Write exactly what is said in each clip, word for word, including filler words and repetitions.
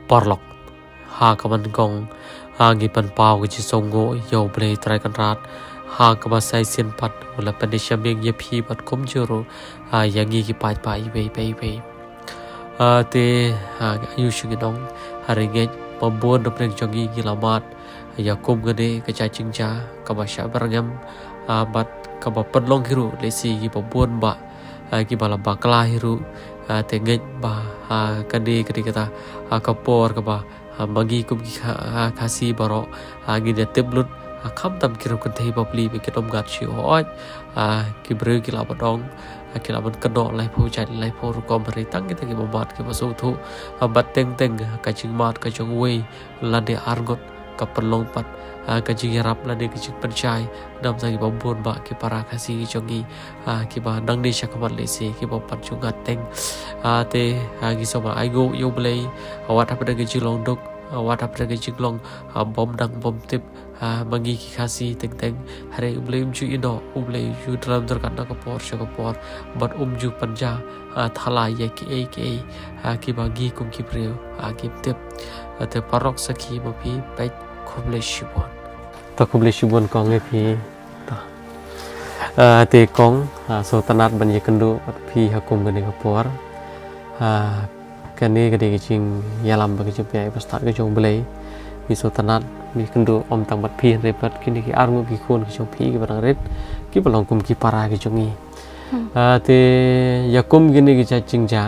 Paralok, ha kaba nyngkong, ha, ngi pynpaw ka jingsngewnguh ïa U Blei Trai Kynrad, ha kaba sa shisien pat u la pynshitom ïa phi bad kumjuh ruh, ha, ïa ngi ki paidbah iwei pa iwei. Ha, te, ha, ïa u shu ngi ong, ha, ngeit ba bun na pdeng jong ngi ngi la mad ïa kum kane ka jingjia kaba shah byrngem, ha, bad kaba pynlong hi ruh lehse kiba bun bah, ha, kiba la bakla hi ruh, ha, te ngeit ba, ha, kane ka dei kata, ha, ka por kaba, ha, ma ngi kum ki Kha-, ha, Khasi baroh, ha, ngin ïa tip lut, ha, khamtam ki riew kynthei bapli ba kin ym ngat shuh, hooid, ha, ki briew ki lah ban ong, ha, ki lah ban kynnoh laiphew jait laiphew rukom, hynrei tang kita kiba mad kiba sngewthuh, ha, bad teng teng, ha, ka jingmad ka jong uwei lane arngut ka pynlong pat, ha, ka jingïarap lane ka jingpynshai na bynta kiba bun bah ki para Khasi ki jong ngi, ha, kiba nangne shakhmat lehse kiba pat ju ngat teng. Ha, te, ha, ngi sngewbha ainguh ïa U Blei, ha, wat hapdeng ka jinglong duk, ha, wat hapdeng ka jinglong, ha, bym dang bym tip, ha, ma ngi ki Khasi teng teng, hynrei U Blei um ju ïehnoh, U Blei u ju dlam ryngkat na ka por sha ka por, bad um ju pynjah, ha, thala ïa kiei kiei, ha, kiba ngi kum ki briew, ha, kim tip. Ha, te paralok sakhi ma phi, peit, khublei shibun. To khublei shibun kong ïa phi. To. Ha, te kong, ha, sngewtynnat ban ïakynduh bad phi ha kum kane ka por. Ha, kane ka dei ka jingïalam bad ka jingpynïaid bastad ka jong U Blei. Ngi sngewtynnat ban ïakynduh ym tang bad phi hynrei bad kine ki arngut ki khun ki jong phi kiba dang rit, kiba long kum ki para ki jong ngi. Hmm. Ha, te ïa kum kine ki jait jingjia,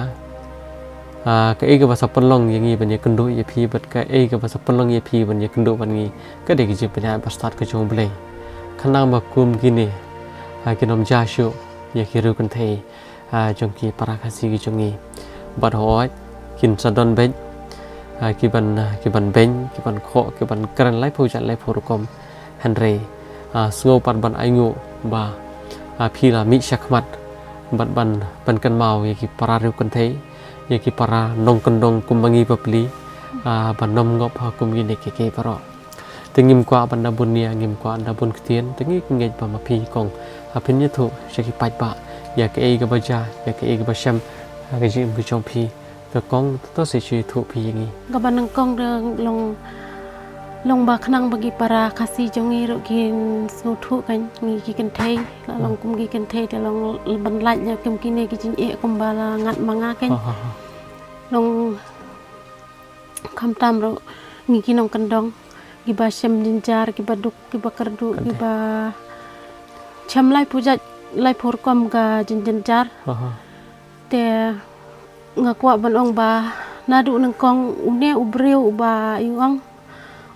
ha, kaei kaba sa pynlong ïa ngi ban ïakynduh ïa phi bad kaei kaba sa pynlong ïa phi ban ïakynduh bad ngi, ka dei ka jingpynïaid bastad ka jong U Blei. Khnang ba kum kine, ha, kin ym jia shuh ïa ki riew kynthei, ha, jong ki para Khasi ki jong ngi. Bad hooid, kin sa don beit, ha, ki ban, ha, ki ban beiñ, ki ban khoh, ki ban kren laiphew jait laiphew rukom. Hynrei, ha, sngew pat ban ainguh ba, ha, phi la mih shakhmat bad ban pynkynmaw ïa ki para riew kynthei, ïa ki para nongkyndong kum ma ngi bapli, ha, ban ym ngop ha kum kine kiei kiei baroh. Te ngim kwah ban da bun nia, ngim kwah da bun ktien, te ngi ngeit ba ma phi kong, ha, phin ïathuh sha ki paidbah ïa kaei kaba jia, ïa kaei kaba shem ha ka jingim ka jong phi. Te kong, to sa shu ïathuh phi ïa ngi. Kaba nyngkong te long, long ba khnang ba ki para Khasi jong ngi ruh kin sngewthuh kan, ngi ki kynthei, la long kum ki kynthei te long ban lait ïa kum kine ki jingeh kumba la ngat ma nga kan. Ha, ha, ha. Long khamtam ruh ngi ki nongkyndong, kiba shem jynjar, kiba duk, kiba kyrduh, kiba shem laiphew jait laiphew rukom ka jingjynjar. Aha. Te nga kwah ban ong ba naduh nyngkong une u briew uba ïoh ong,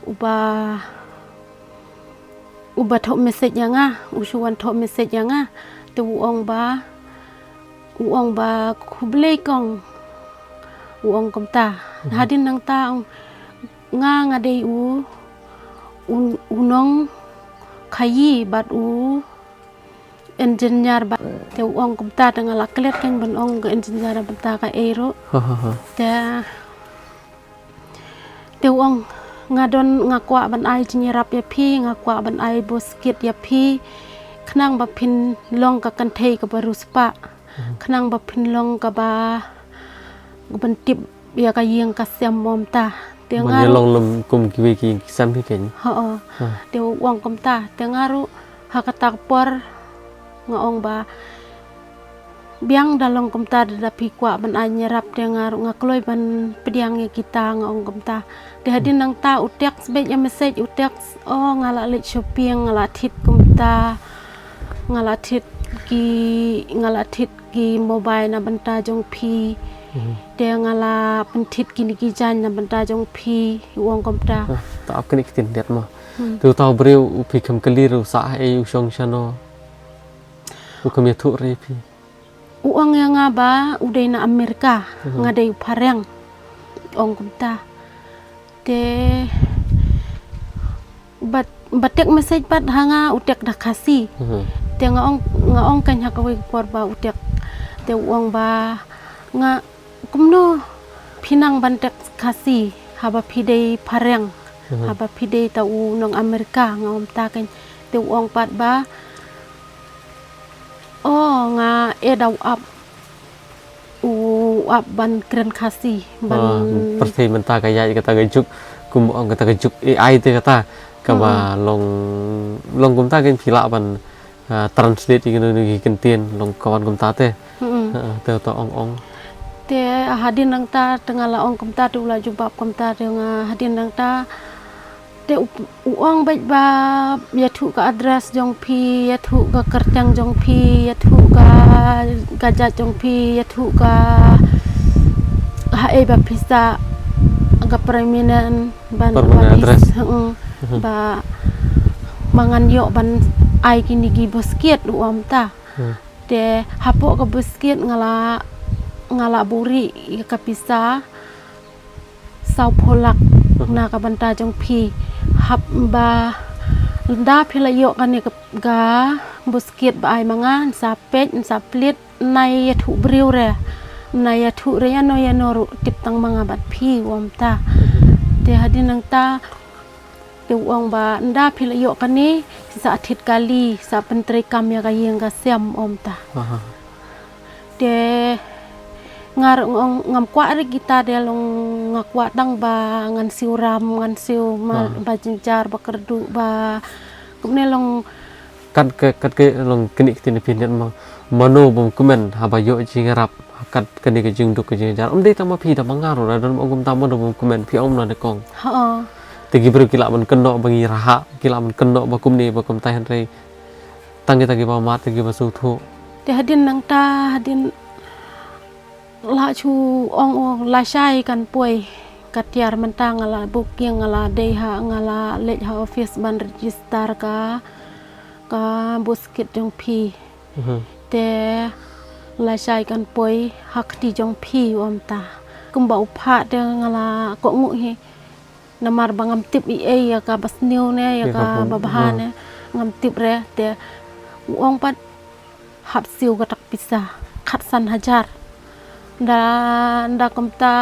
uba uba thoh message ïa nga, u shu wan thoh message ïa nga. Te u ong ba, u ong ba khublei kong. U ong kumta. Mhm. Hadien nangta ong nga, nga dei u, u, u nongkhaïi bad u engineer bad. Te u ong kumta, te nga la klet kein ban ong ka engineer bad ta kaei ruh. Ha, ha, ha. Te Te u ong, nga don, nga kwah ban ai jingïarap ïa phi, nga kwah ban ai buskit ïa phi, khnang ba phin long ka kynthei kaba riewspah, mhm, khnang ba phin long kaba, kaban tip ïa ka ïing ka sem, ong kumta. Te ban nga ïa ruh long lem kum kiwei ki ïing ki sem hi kein. Ho, ho. Ha. Te u ong kumta, te nga ruh ha kata ka por nga ong ba biang, da long kumta, da phi kwah ban ai jingïarap, te nga ruh nga kloi ban pdiang ïa kita, nga ong kumta. Te hadien nangta u text beit ïa message, u text, oh, nga la leit shopping, nga la thied kumta, nga la thied ki, nga la thied ki mobile na bynta jong phi. Mhm. Te nga la pynthied kine ki jaiñ na bynta jong phi, u ong kumta. Ah, ta ap kine ki ktien diat mo. Hmm. Te uta u briew u phi khlem kylli ruh, u sah haei, u shong shano, u khlem ïathuh ruh ïa phi. U ong ïa nga ba u dei na Amerika, mhm, nga dei u phareng, ong kumta. Te ba, ba text message pat ha nga u text da Khasi. Mhm. Te nga ong, nga ong kein ha kawei ka por ba u text. Te u ong ba nga, kumno phi nang ban text Khasi haba phi dei phareng, mhm, haba phi dei ta u nong Amerika, nga ong kumta kein. Te u ong pat ba, oh, nga e da u ap u, U ap ban kren Khasi ban. Ah, pyrthei mynta ka ïaid kata ka juk, kum ong kata ka juk A I te kata, kaba long, long kumta kein phi lah ban, ah, translate ïa kino kino ki kyntien long ka wan kumta te. Hmm. Ah, te uta ong ong. Te hadien nangta te nga la ong kumta te u la jubab kumta te nga hadien nangta te u, u ong beit ba ïathuh ka address jong phi, ïathuh ka kyrteng jong phi, ïathuh ka, ka jait jong phi, ïathuh ka ha ei ba phi sah, ka permanent ban, permanent address. Hmm. Mhm. Ba ma ngan ïoh ban ai kine ki buskit u ong ta. Hmm. Te hapoh ka buskit nga la, nga la buhrieh ïa ka pisa sawphew lak. Mhm. Na ka bynta jong phi, haba ynda phi la ïoh kane ka, ka buskit ba ai ma nga, yn sa peit, yn sa plie, yn ïathuh briew re, yn ïathuh re ïano ïano ruh, tip tang ma nga bad phi, u ong ta. Mhm. Te hadien nangta te u ong ba ynda phi la ïoh kane, sa thied kali, sa pyntreikam ïa ka ïing ka sem, u ong ta. Aha. Te nga ruh nga ong ngam kwah re kita de long, nga kwah tang ba ngan siew ram, ngan siew ma, ah, ba jynjar, ba kyrduh, ba kumne long. Kat ka, kat ka long kane ka ktien phi, nang mano bym kmen haba ïoh jingïarap kat kane ka jingduk ka jingjar. Ym dei tang ma phi, da ma nga ruh, da don ong kumta, mano bym kmen, phi ong na de kong. Ha. Te ki briew ki lah ban kynnoh ba ngi raha, ki lah ban kynnoh ba kumne ba kumta, hynrei tang kita kiba mad, kita kiba sngewthuh. Te hadien nangta, hadien la shu ong, ong lashai kan poi. Ka tiar mynta nga la booking, nga la dei ha, nga la leit ha office ban register ka, ka buskit jong phi. Mhm. Te lashai kan poi ha kti jong phi, u ong ta. Kumba u phah te nga la kohnguh hi. Namar ba ngam tip ei ei ïa kaba sniew ne, ïa kaba bha ne. Ngam tip re, te u ong pat hap siew kata ka pisa khatsan hajar. Ynda, ynda kumta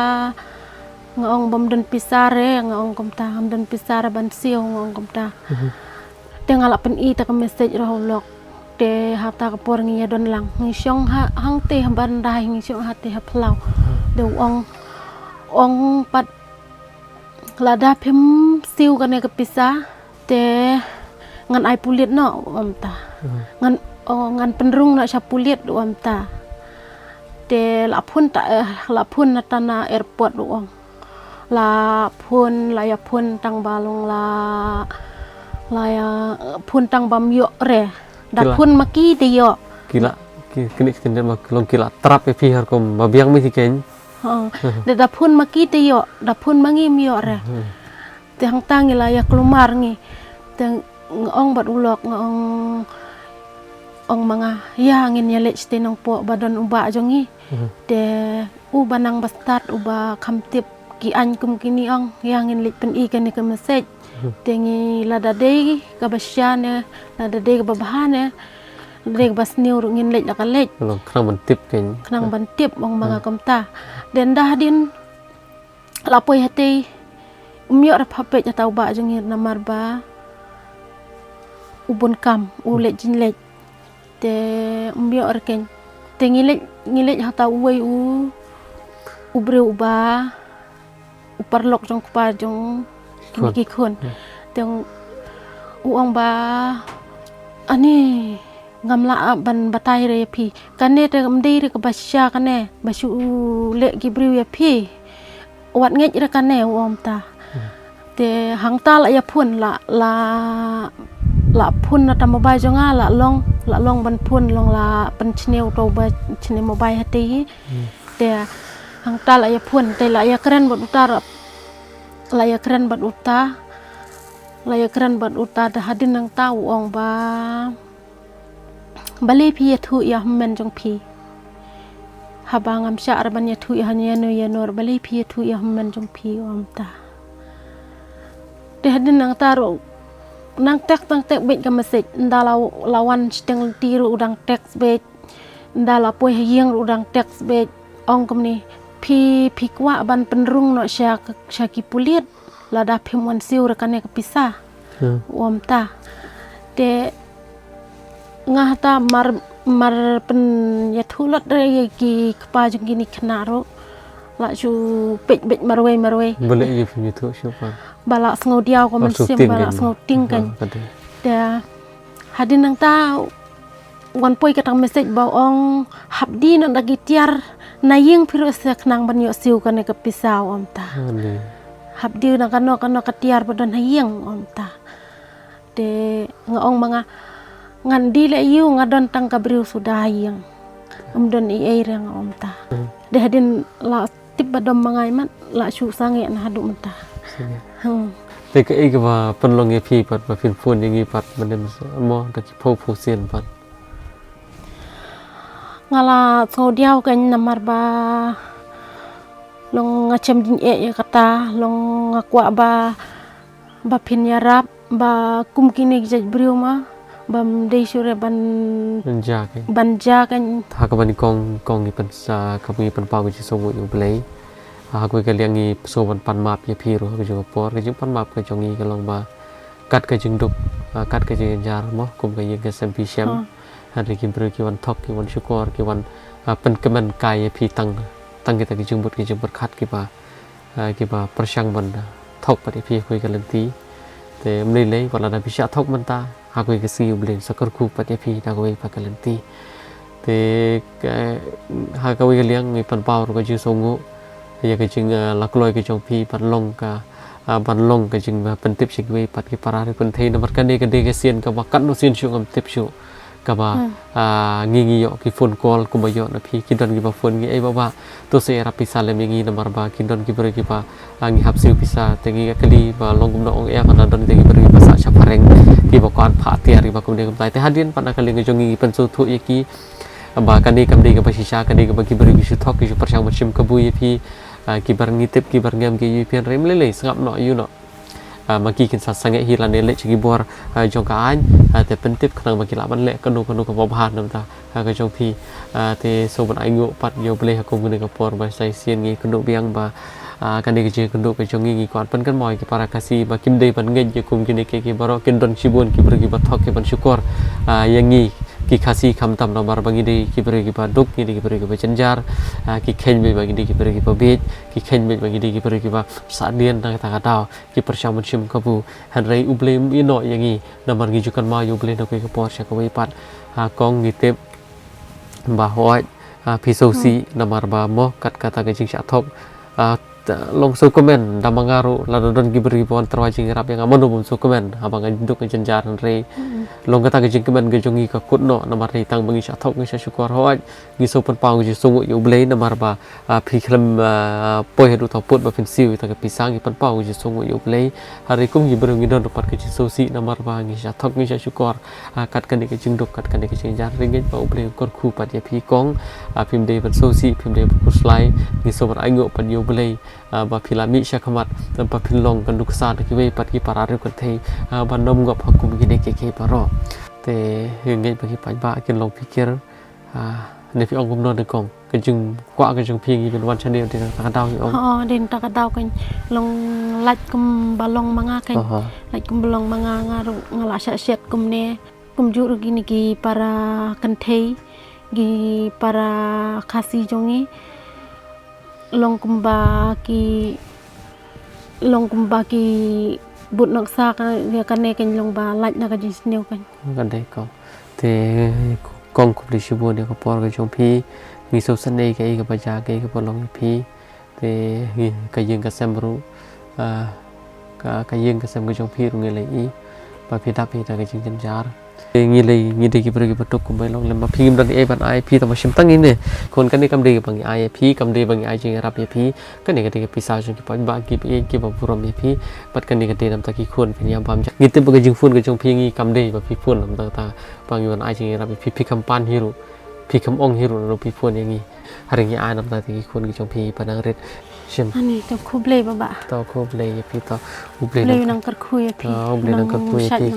nga ong bym don pisa re, nga ong kumta ngam don pisa re ban siew, nga ong kumta. Mhm. Te nga la pyni ta ka message ruh ha u lok. Te hata ka por ngi ïa don lang, ngi shong ha, hangtei ha Ban Dai, ngi shong hangtei ha Palau. Mhm. Te u ong, ong pat lada phim siew kane ka pisa, te ngan ai pulit noh, u ong ta. Hmm. Ngan, oh, ngan pynrung noh sha pulit, u ong ta. Te la phone ta, eh, la phone na tang na airport, u ong. La phone, la ïa phone tang ba long la, la ïa, eh, phone tang bam ïoh re. Da phone ma ki te ïoh. Ki la, ki, kine ki tyndet ma ki long ki la trap ïa phi ha rukom ba biang mi ki kein. Ha. Da, da phone ma ki te ïoh, da phone ma ngi ym ïoh re. Hmm. Te hangta ngi la ïa kulmar ngi. Te nga ong bad u lok, nga ong, ong ma nga, ïa ngin ïa leit shatei Nongpoh ba don u bah jong ngi. Mhm. Te u ba nang ba stad, u ba kham tip ki aiñ kum kine, ong, ïa ngin leit pyni kane ka message. Mhm. Te ngi lada dei kaba shisha ne, lada dei kaba bha ne, lada dei kaba sniew ruh ngin leit la ka leit. Khnang ban tip kein. Khnang ban tip, ong ma nga kumta. Te ynda hadien la poi hatei, um ïoh re phah peit hata u bah jong ngi namar ba u bun kam, u leit jingleit. Te um ïoh re kein. Te ngi leit, ngi leit hata uwei u, u briew uba u paralok jong u kpa jong kine ki khun. Hmm. Te u ong ba, ani, ngam lah ban batai re ïa phi. Kane te kam dei re kaba shisha kane, ba shu leh ki briew ïa phi. Wat ngeit re kane, u ong ta. Hmm. Te hangta la ïa phone, la, la, la phone na ta mobile jong nga, la long, la long ban phone, long la pynshne uto ba shne mobile hatei. Hmm. Te hangta la ïa phone, te la ïa kren bad uta, la ïa kren bad uta, la ïa kren bad uta, te hadien nangta u ong ba, balei phi ïathuh ïa hynmen jong phi? Haba ngam shah re ban ïathuh ïa hynñiew ïa hynñiew, balei phi ïathuh ïa hynmen jong phi, u ong ta. Te hadien nangta ruh nang tek tang tek beit ka message, ynda la, la wan shiteng lynti ruh u dang text beit, ynda la poi ha ïing ruh u dang text beit, ong kumne, phi, phi kwah ban pynrung noh sha, sha ki pulit, lada phim wan siew re kane ka pisa. Hmm. U ong ta. Te nga hata mar, Mar pynïathuh lut re ïa ki kpa jong kine ki khynnah ruh. La shu peit beit marwei marwei. Balei ïa pynïathuh shuh pat? Ba la sngew diaw ka mynsiem, ba la sngew ting kein. Te hadien nangta wan poi kata ka message ba ong hap die noh da ki tiar na ïing phi ruh sa khnang ban ïoh siew kane ka pisa, ong mynta. Hap die na kano kano ka tiar ba don ha ïing, ong mynta. Te nga ong ma nga, ngan die leh ïa u, nga don tang ka briew suda ha ïing. Ym don ei ei re, nga ong mynta. Te hadien la tip ba dom ma nga mat, la shu sangeh na haduh mynta. Te kaei kaba pynlong ïa phi pat ba phin phone ïa ngi pat mynne mo da ki phew phew sien pat? Nga la sngew diaw kein namar ba long nga shem jingeh ïa kata, long nga kwah ba ba phin ïarap ba kum kine ki jait briew ma bym dei shuh re ban ja kein. Ban ja kein. Ha kaba nyngkong kong ngi pynsa, kaba ngi pynpaw ka jingsngewnguh ïa U Blei. Ha kawei ka liang ngi sngewbha ban pan map ïa phi ruh ha ka jong ka por, ka jingpan map ka jong ngi ka long ba kat ka jingduk, kat ka jingjynjar mo, kum ka ïing ka sem phi shem. Hynrei ki briew ki wan thok, ki wan shukor, ki wan pynkmen kai ïa phi tang, tang kita ki jingmut ki jingpyrkhat kiba kiba pyrshang ban thok pat ïa phi ha kawei ka lynti. Te ym lei lei wat lada phi shah thok mynta, ha kawei ka sngi U Blei un sa kyrkhu pat ïa phi da kawei pat ka lynti. Te ha kawei ka liang ngi pynpaw ruh ka jingsngewnguh ïa ka jing, la kloi ka jong phi ban long ka, ban long ka jingpyntip sha kiwei pat ki para ri pynthei, namar kane ka dei ka sien kaba katno sien shuh ngam tip shuh. Kaba ngi ngi ïoh ki phone call kumba ïoh na phi, ki don kiba phone ngi, "Ei Bah Bah, to sa ïarap pisa lem ïa ngi namar ba ki don ki briew kiba ngi hap siew pisa." Te ngi ka kylli ba long kumno, ong, "Ei, haba don te ki briew kiba sah sha phareng, kiba kwah phah tiar, kiba kumne kumtai." Te hadien pat na ka liang ka jong ngi ngi pynsngewthuh ïa ki ba kane kam dei kaba shisha, ka dei kaba ki briew ki shu thok, ki shu pyrshang ban shim kabu ïa phi. Kiba ngi tip, kiba ngam ki ïa phi, hynrei ym lei lei, sngap noh, ïoh noh. Ma ki kin sa sangeh hi lane leit sha ki bor jong ka aiñ, te pyntip khnang ba ki lah ban leh kano kano kaba bha namar ka jong phi. Te sngewbha ban ainguh pat ïa U Blei ha kum kane ka por ba sa shisien ngi kynduh biang ba kane ka jingkynduh ka jong ngi ngi kwah pynkynmaw ïa ki para Khasi ba kim dei ban ngeit ïa kum kine kiei kiei baroh, kin don shibun ki briew kiba thok kiban shukor ïa ngi ki Khasi khamtam namar ba ngi dei ki briew kiba duk, ngi dei ki briew kiba jynjar, ki kheiñ beit ba ngi dei ki briew kiba bieit, ki kheiñ beit ba ngi dei ki briew kiba sahdien na kata ka daw. Ki pyrshang ban shim kabu. Hynrei U Blei um ïehnoh ïa ngi namar ngi ju kynmaw ïa U Blei na kawei ka por sha kawei pat. Ha kong ngi tip ba hooid, phi sngewsih namar ba mo kat kata ka jingshah thok. Long sngewkmen da ma nga ruh, lada don ki briew ba wan tyrwa jingïarap ïa nga, mano bym sngewkmen haba nga duk nga jynjar, hynrei long kata ka jingkmen ka jong ngi ka kut noh namar dei tang ba ngi shah thok ngi shah shukor. Hooid, ngi sngewpynpaw ngi ju sngewthuh ïa U Blei namar ba phi khlem poi haduh thaw put ba phin siew ïa ka pisa, ngi pynpaw ngi ju sngewthuh ïa U Blei. Hynrei kum ki briew ngi don ruh pat ka jingsngewsih namar ba ngi shah thok ngi shah shukor. Kat kane ka jingduk, kat kane ka jingjynjar, hynrei ngeit ba U Blei un kyrkhu pat ïa phi kong. Phim dei ban sngewsih, phim dei ban khuslai, ngi sngewbha ban ainguh pat ïa U Blei ba phi la mih sha khmat, ba phin long ka nuksa da kiwei pat ki para riewkynthei ban nym ngop ha kum kine kiei kiei baroh. Te ngeit ba ki paidbah kin long pyrkhat. Ne phi ong kumno ne kong? Ka jingkwah ka jong phi ngi ban wan shane dei na kata ka daw, phi ong? Hooid, dei na kata ka daw kein, long lait kumba long ma nga kein. Lait kumba long ma nga, nga ruh nga la shah shet kumne. Kumjuh ruh kine ki para kynthei, ki para Khasi jong ngi, long kumba ki, long kumba ki bud nuksa ka, ïa kane kein long ba lait na ka jingsniew kein. Ka dei kong. Te kong khublei shibun ïa ka por ka jong phi. Ngi sngewsynei kaei kaba jia, kaei kaba long ïa phi. Te ngi, ka ïing ka sem ruh, ka, ka ïing ka sem ka jong phi ruh ngi la ïohi ba phi dap hi da ka jingjynjar. Te ngi la, ngi dei ki briew kiba duk kumba long lem ba phi ngim don ei ei ban ai phi, tang ba shim tang ine. Khun, kane kam dei ba ngi ai ïa phi, kam dei ba ngi ai jingïarap ïa phi. Kane ka dei ka pisa jong ki paidbah kiba ïeit kiba burom ïa phi. Bad kane ka dei namar ki khun phin ïa bam ja. Ngi tip ba ka jingphone ka jong phi ngi kam dei ba phi phone namar kata ba ngi wan ai jingïarap ïa phi, phi kam pan hi ruh, phi kam ong hi ruh lada phi phone ïa ngi. Hynrei ngi ai namar ki khun ki jong phi ba nang rit. Shim. Ani, to khublei Bah Bah. To khublei ïa phi, to U Blei nang kyrkhu ïa phi. To U Blei nang kyrkhu ïa phi.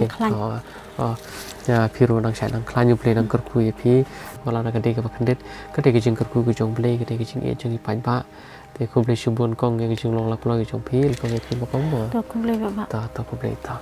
Ïa phi ruh nang shait nang khlaiñ, U Blei nang kyrkhu ïa phi. Wat la na ka dei kaba khyndiat, ka dei ka jingkyrkhu ka jong U Blei, ka dei ka jingïeit jong ki paidbah. Te khublei shibun kong ïa ka jinglong la kloi ka jong phi, la kong ïa phi ma kong mo. To khublei Bah Bah. To, to khublei to.